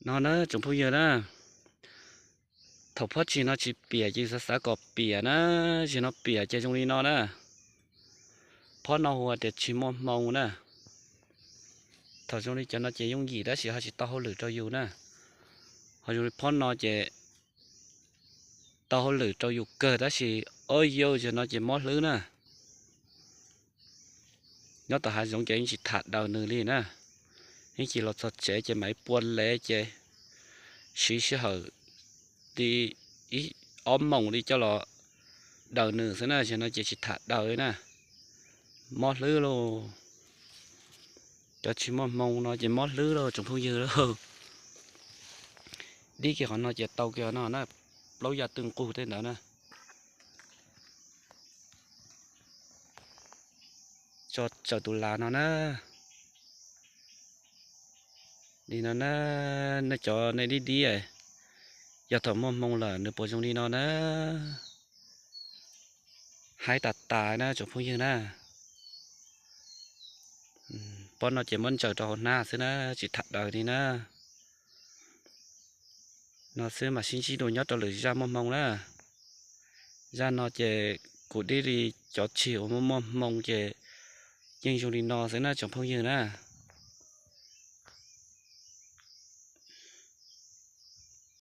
No na tsoom phooj ywg na, thaum phab tsig no tsis piam ces yus xav xav kom piam na, zaum no piam ces zoo li no na. Phab no hu ua tias tsis muaj hmoo na. Thaum zoo li cov no ces yooj yim tab sis ho tsis tau hauj lwm rau yus na. Ho zoo li phab no ces tau hauj lwm rau yus kawg tab sis ob yau zaum no ces mob hlwb na. Nyob tom hav zoov ces yeej tsis tham daws nws li na. Yeej cia los txog tsev ces mam li pua lev ces siv sij hawm li ib ob moos li coj los daws nws xwb na, zaum no ces tsis tham daws li na. Mob hlwb lauj. Cov tsis muaj hmoo no ces mob hlwb lauj tsoom phooj ywg lauj. Dib kiag qhov no ces tau kiag no na, plaub yav twg nqug tej ntawd na. Tso tsawm tus las no na. Li no na, nej cov nej dib dib, yog thaum muaj hmoo lawm nws puas zoo li no na. Haib tas tas na tsoom phooj ywg na. Pob no ces muab ntsaws rau hauv hnab xwb na, tsis tham daws li na. No xwb mam sib ntsib dua nyob rau lwm zaj muaj hmoo na. Zaj no ces kuv dib li cov tsig uas muaj muaj hmoo ces yeej zoo li no xwb na tsoom phooj ywg na.